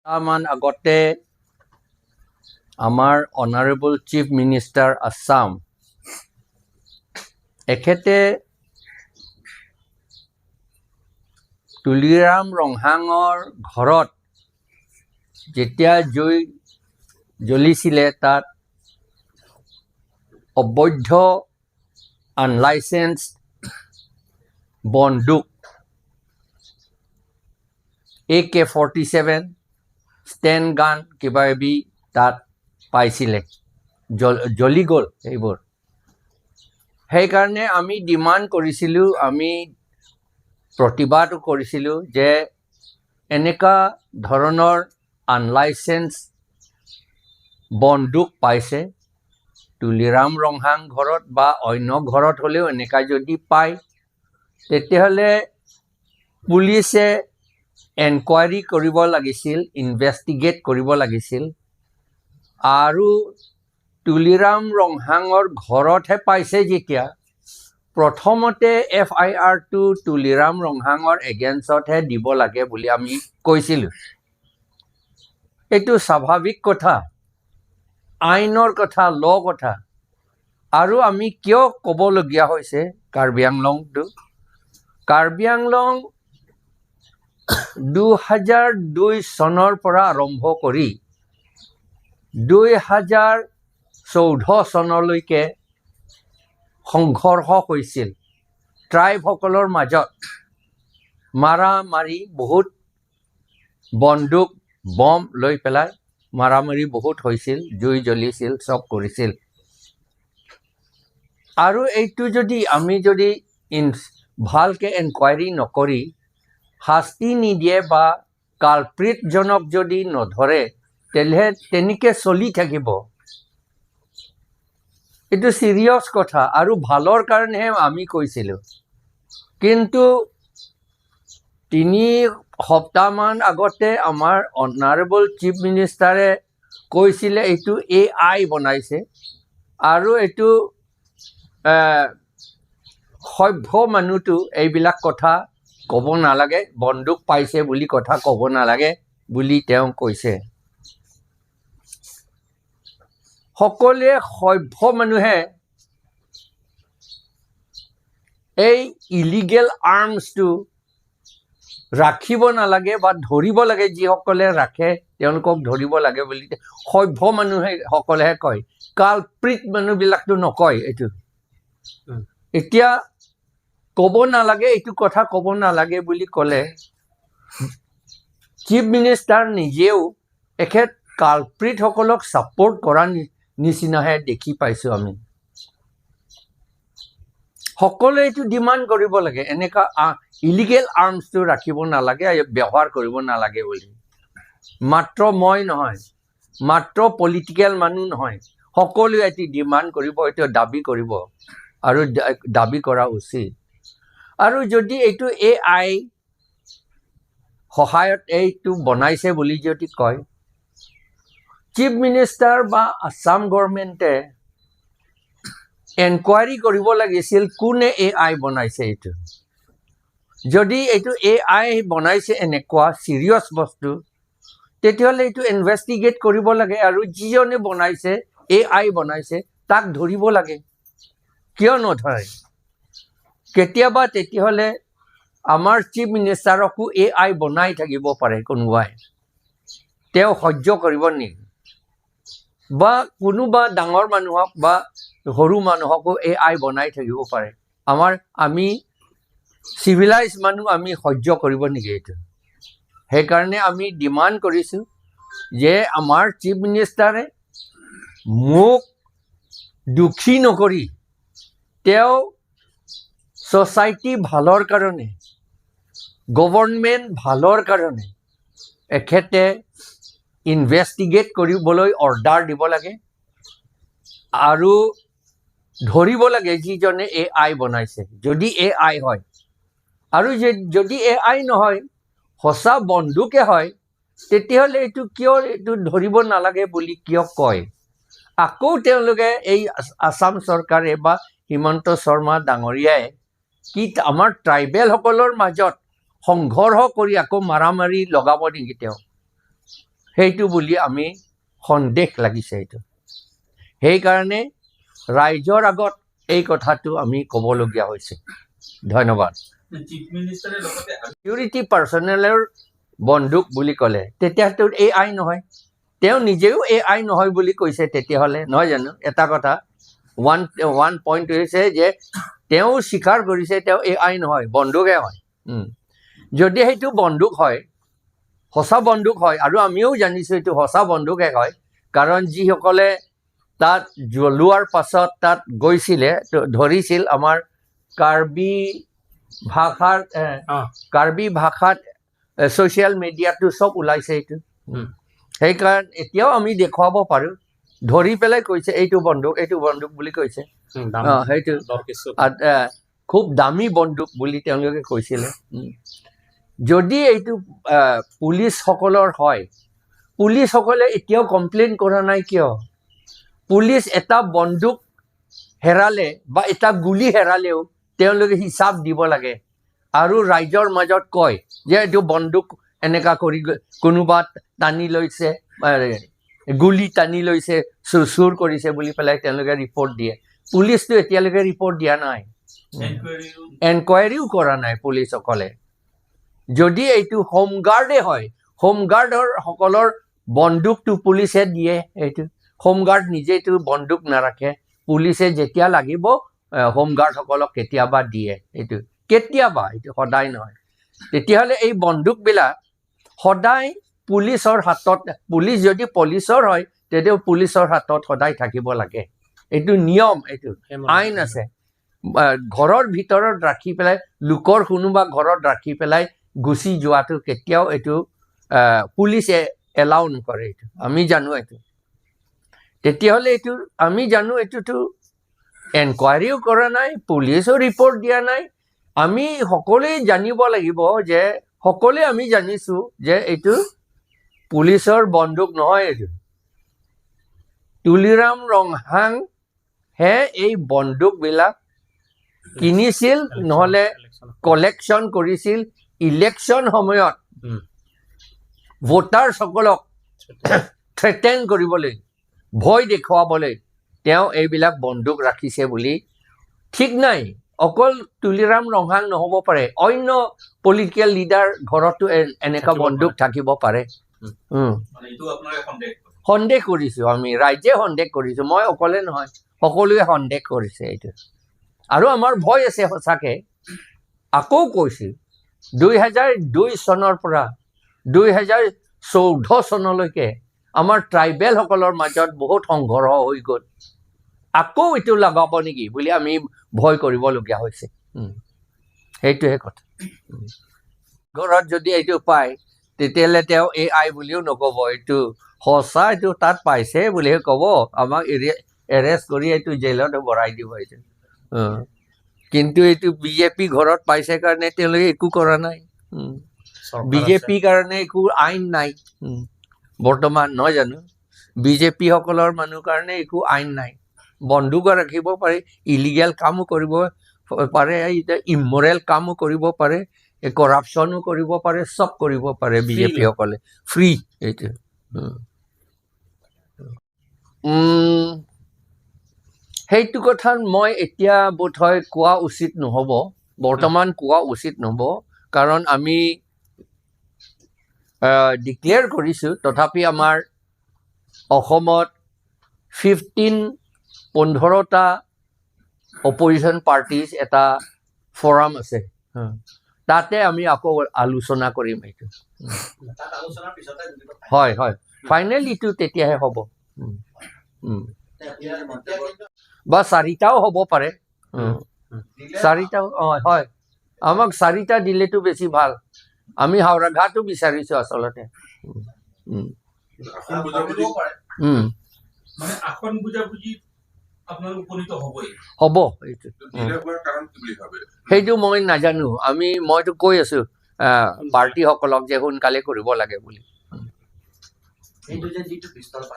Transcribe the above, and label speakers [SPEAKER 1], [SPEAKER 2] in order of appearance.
[SPEAKER 1] মান আগতে আমাৰ অনাৰেবল চিফ মিনিষ্টাৰ আছাম, এখেতে তুলিৰাম ৰংহাঙৰ ঘৰত যেতিয়া জুই জ্বলিছিলে, তাত অবৈধ আনলাইচেন্স বন্দুক AK-47, ষ্টেন গান, কিবা কিবি তাত পাইছিলে, জ্বলি গ'ল সেইবোৰ। সেইকাৰণে আমি ডিমাণ্ড কৰিছিলোঁ, আমি প্ৰতিবাদো কৰিছিলোঁ যে এনেকুৱা ধৰণৰ আনলাইচেন্স বন্দুক পাইছে তুলিৰাম ৰংহাং ঘৰত বা অন্য ঘৰত হ'লেও এনেকুৱা যদি পায়, তেতিয়াহ'লে পুলিচে এনকুৱাৰী কৰিব লাগিছিল, ইনভেষ্টিগেট কৰিব লাগিছিল। আৰু তুলিৰাম ৰংহাঙৰ ঘৰতহে পাইছে যেতিয়া, প্ৰথমতে এফআইআৰটো তুলিৰাম ৰংহাঙৰ এগেইনষ্টতহে দিব লাগে বুলি আমি কৈছিলোঁ। এইটো স্বাভাৱিক কথা, আইনৰ কথা, ল কথা। আৰু আমি কিয় ক'বলগীয়া হৈছে কাৰ্বি আংলংটো? কাৰ্বি আংলং 2002 চনৰ পৰা আৰম্ভ কৰি 2014 চনলৈকে সংঘৰ্ষ হৈছিল ট্ৰাইবসকলৰ মাজত, মাৰা মাৰি বহুত, বন্দুক বম লৈ পেলাই মাৰামাৰি বহুত হৈছিল, জুই জ্বলিছিল, চব কৰিছিল। আৰু এইটো যদি আমি যদি ভালকে এনকুৱাৰী নকৰি শাস্তি নিদিয়ে বা কালপ্ৰিটজনক যদি নধৰে, তেতিয়াহ'লে তেনেকে চলি থাকিব। এইটো চিৰিয়াছ কথা আৰু ভালৰ কাৰণেহে আমি কৈছিলোঁ। কিন্তু 3 সপ্তাহমান আগতে আমাৰ অনাৰেবল চিফ মিনিষ্টাৰে কৈছিলে এইটো এআই বনাইছে আৰু এইটো সভ্য মানুহটো এইবিলাক কথা ক'ব নালাগে, বন্দুক পাইছে বুলি কথা ক'ব নালাগে বুলি তেওঁ কৈছে। সকলোৱে সভ্য মানুহে এই ইলিগেল আৰ্মছটো ৰাখিব নালাগে বা ধৰিব লাগে, যিসকলে ৰাখে তেওঁলোকক ধৰিব লাগে বুলি সভ্য মানুহে সকলেহে কয়। কালপ্ৰিট মানুহবিলাকতো নকয় এইটো। এতিয়া ক'ব নালাগে, এইটো কথা ক'ব নালাগে বুলি ক'লে, চিফ মিনিষ্টাৰ নিজেও এখেত কালপ্ৰিটসকলক ছাপৰ্ট কৰা নিচিনাহে দেখি পাইছোঁ আমি। সকলোৱে এইটো ডিমাণ্ড কৰিব লাগে, এনেকুৱা ইলিগেল আৰ্মছটো ৰাখিব নালাগে, ব্যৱহাৰ কৰিব নালাগে বুলি। মাত্ৰ মই নহয়, মাত্ৰ পলিটিকেল মানুহ নহয়, সকলোৱে এইটো ডিমাণ্ড কৰিব, এইটো দাবী কৰিব আৰু দাবী কৰা উচিত। আৰু যদি এইটো এআই সহায়ত এইটো বনাইছে বুলি যদি কয়, চিফ মিনিষ্টাৰ বা আছাম গভৰ্ণমেণ্টে এনকুৱাৰী কৰিব লাগিছিল কোনে এআই বনাইছে এইটো। যদি এইটো এআই বনাইছে, এনেকুৱা চিৰিয়াছ বস্তু, তেতিয়াহ'লে এইটো ইনভেষ্টিগেট কৰিব লাগে আৰু যিজনে বনাইছে, এআই বনাইছে, তাক ধৰিব লাগে। কিয় নধৰে? কেতিয়াবা তেতিয়াহ'লে আমাৰ চিফ মিনিষ্টাৰকো এআই বনাই থাকিব পাৰে কোনোবাই, তেওঁ সহ্য কৰিব নেকি? বা কোনোবা ডাঙৰ মানুহক বা সৰু মানুহকো এআই বনাই থাকিব পাৰে। আমি চিভিলাইজ মানুহ, আমি সহ্য কৰিব নেকি এইটো? সেইকাৰণে আমি ডিমাণ্ড কৰিছোঁ যে আমাৰ চিফ মিনিষ্টাৰে মোক দুখী নকৰি তেওঁ ছ'চাইটি ভালৰ কাৰণে, গভৰ্ণমেণ্ট ভালৰ কাৰণে এখেতে ইনভেষ্টিগেট কৰিবলৈ অৰ্ডাৰ দিব লাগে আৰু ধৰিব লাগে যিজনে এআই বনাইছে, যদি এআই হয়। আৰু যদি এআই নহয়, সঁচা বন্দুকে হয়, তেতিয়াহ'লে এইটো কিয়, এইটো ধৰিব নালাগে বুলি কিয় কয়? আকৌ তেওঁলোকে এই আছাম চৰকাৰে বা হিমন্ত শৰ্মা ডাঙৰীয়াই কি আমাৰ ট্ৰাইবেলসকলৰ মাজত সংঘৰ্ষ কৰি আকৌ মাৰামাৰি লগাব নেকি তেওঁ? সেইটো বুলি আমি সন্দেহ লাগিছে এইটো। সেইকাৰণে ৰাইজৰ আগত এই কথাটো আমি ক'বলগীয়া হৈছে। ধন্যবাদ।
[SPEAKER 2] চিফ মিনিষ্টাৰে লগতে
[SPEAKER 1] চিকিউৰিটি পাৰ্চনেলৰ বন্দুক বুলি ক'লে তেতিয়াতো এ I নহয়, তেওঁ নিজেও এ I নহয় বুলি কৈছে তেতিয়াহ'লে, নহয় জানো? এটা কথা ওৱান ওৱান পইণ্ট হৈছে যে তেওঁ স্বীকাৰ কৰিছে তেওঁ এ I নহয়, বন্দুকহে হয়। যদি সেইটো বন্দুক হয়, সঁচা বন্দুক হয়, আৰু আমিও জানিছোঁ এইটো সঁচা বন্দুকহে হয়, কাৰণ যিসকলে তাত জ্বলোৱাৰ পাছত তাত গৈছিলে, ধৰিছিল আমাৰ কাৰ্বি ভাষাৰ কাৰ্বি ভাষাত ছ'চিয়েল মিডিয়াটো চব ওলাইছে এইটো। সেইকাৰণে এতিয়াও আমি দেখুৱাব পাৰোঁ, ধৰি পেলাই কৈছে এইটো বন্দুক, এইটো বন্দুক বুলি কৈছে। সেইটো খুব দামী বন্দুক বুলি তেওঁলোকে কৈছিলে। যদি এইটো পুলিচসকলৰ হয়, পুলিচসকলে এতিয়াও কমপ্লেইন কৰা নাই কিয়? পুলিচ এটা বন্দুক হেৰালে বা এটা গুলি হেৰালেও তেওঁলোকে হিচাপ দিব লাগে আৰু ৰাইজৰ মাজত কয় যে এইটো বন্দুক এনেকা কৰি কোনোবা টানি লৈছে, গুলি টানি লৈছে, চুৰ কৰিছে বুলি পেলাই তেওঁলোকে ৰিপৰ্ট দিয়ে। পুলিচটো এতিয়ালৈকে ৰিপৰ্ট দিয়া নাই, এনকুৱাৰীও কৰা নাই পুলিচসকলে। যদি এইটো হোমগাৰ্ডে হয়, হোমগাৰ্ডৰ সকলৰ বন্দুকটো পুলিচে দিয়ে, এইটো হোমগাৰ্ড নিজেতো বন্দুক নাৰাখে, পুলিচে যেতিয়া লাগিব হোমগাৰ্ডসকলক কেতিয়াবা দিয়ে, এইটো কেতিয়াবা, এইটো সদায় নহয়। তেতিয়াহ'লে এই বন্দুকবিলাক সদায় পুলিচৰ হাতত, পুলিচ যদি পুলিচৰ হয় তেতিয়া পুলিচৰ হাতত সদায় থাকিব লাগে, এইটো নিয়ম, এইটো আইন আছে। ঘৰৰ ভিতৰত ৰাখি পেলাই, লোকৰ কোনোবা ঘৰত ৰাখি পেলাই গুচি যোৱাটো কেতিয়াও এইটো পুলিচে এলাউ নকৰে, এইটো আমি জানো। এইটো তেতিয়াহ'লে এইটো আমি জানো, এইটোতো এনকুৱাৰীও কৰা নাই, পুলিচো ৰিপৰ্ট দিয়া নাই। আমি সকলোৱে জানিব লাগিব যে সকলোৱে আমি জানিছোঁ যে এইটো পুলিচৰ বন্দুক নহয়, এইটো তুলিৰাম ৰংহাং হে এই বন্দুকবিলাক কিনিছিল, নহ'লে কালেকশ্যন কৰিছিল ইলেকশ্যন সময়ত ভোটাৰসকলক থ্ৰেটেন কৰিবলৈ, ভয় দেখুৱাবলৈ তেওঁ এইবিলাক বন্দুক ৰাখিছে বুলি। ঠিক নাই, অকল তুলিৰাম ৰংহাং নহ'ব পাৰে, অন্য পলিটিকেল লিডাৰ ঘৰতো এনেকুৱা বন্দুক থাকিব পাৰে। সন্দেহ কৰিছোঁ আমি, ৰাইজে সন্দেহ কৰিছোঁ, মই অকলে নহয়, সকলোৱে সন্দেহ কৰিছে এইটো। আৰু আমাৰ ভয় আছে সঁচাকৈ। আকৌ কৈছোঁ, 2002 চনৰ পৰা 2014 চনলৈকে আমাৰ ট্ৰাইবেলসকলৰ মাজত বহুত সংঘৰ্ষ হৈ গ'ল, আকৌ এইটো লগাব নেকি বুলি আমি ভয় কৰিবলগীয়া হৈছে। সেইটোহে কথা। ঘৰত যদি এইটো পায় তেতিয়াহ'লে তেওঁ এ I বুলিও নক'ব, এইটো সঁচা, এইটো তাত পাইছে বুলিহে ক'ব, আমাক এৰেষ্ট কৰি এইটো জেলত ভৰাই দিব এইটো। কিন্তু এইটো বিজেপি ঘৰত পাইছে কাৰণে তেওঁলোকে একো কৰা নাই। বিজেপিৰ কাৰণে একো আইন নাই বৰ্তমান, নহয় জানো? বিজেপিসকলৰ মানুহ কাৰণে একো আইন নাই, বন্দুকো ৰাখিব পাৰে, ইলিগেল কামো কৰিব পাৰে, ইমৰেল কামো কৰিব পাৰে, কৰাপশ্যনো কৰিব পাৰে, চব কৰিব পাৰে বিজেপিসকলে, ফ্ৰী এইটো। সেইটো কথা মই এতিয়া বোধহয় কোৱা উচিত নহ'ব, বৰ্তমান কোৱা উচিত নহ'ব, কাৰণ আমি ডিক্লেয়াৰ কৰিছোঁ, তথাপি আমাৰ অসমত 15টা অপজিশ্যন পাৰ্টিজ এটা ফৰাম আছে, তাতে আমি আকৌ আলোচনা কৰিম এইটো। হয় হয়, ফাইনেলিটো তেতিয়াহে হ'ব, বা 4টাও হ'ব পাৰে, 4টাও। অঁ হয়, আমাক 4টা দিলেতো বেছি ভাল, আমি হাওৰাঘাটো বিচাৰিছোঁ আচলতে। হ'ব এইটো, সেইটো মই নাজানো, মইতো কৈ আছো পাৰ্টিসকলক যে সোনকালে কৰিব লাগে বুলি।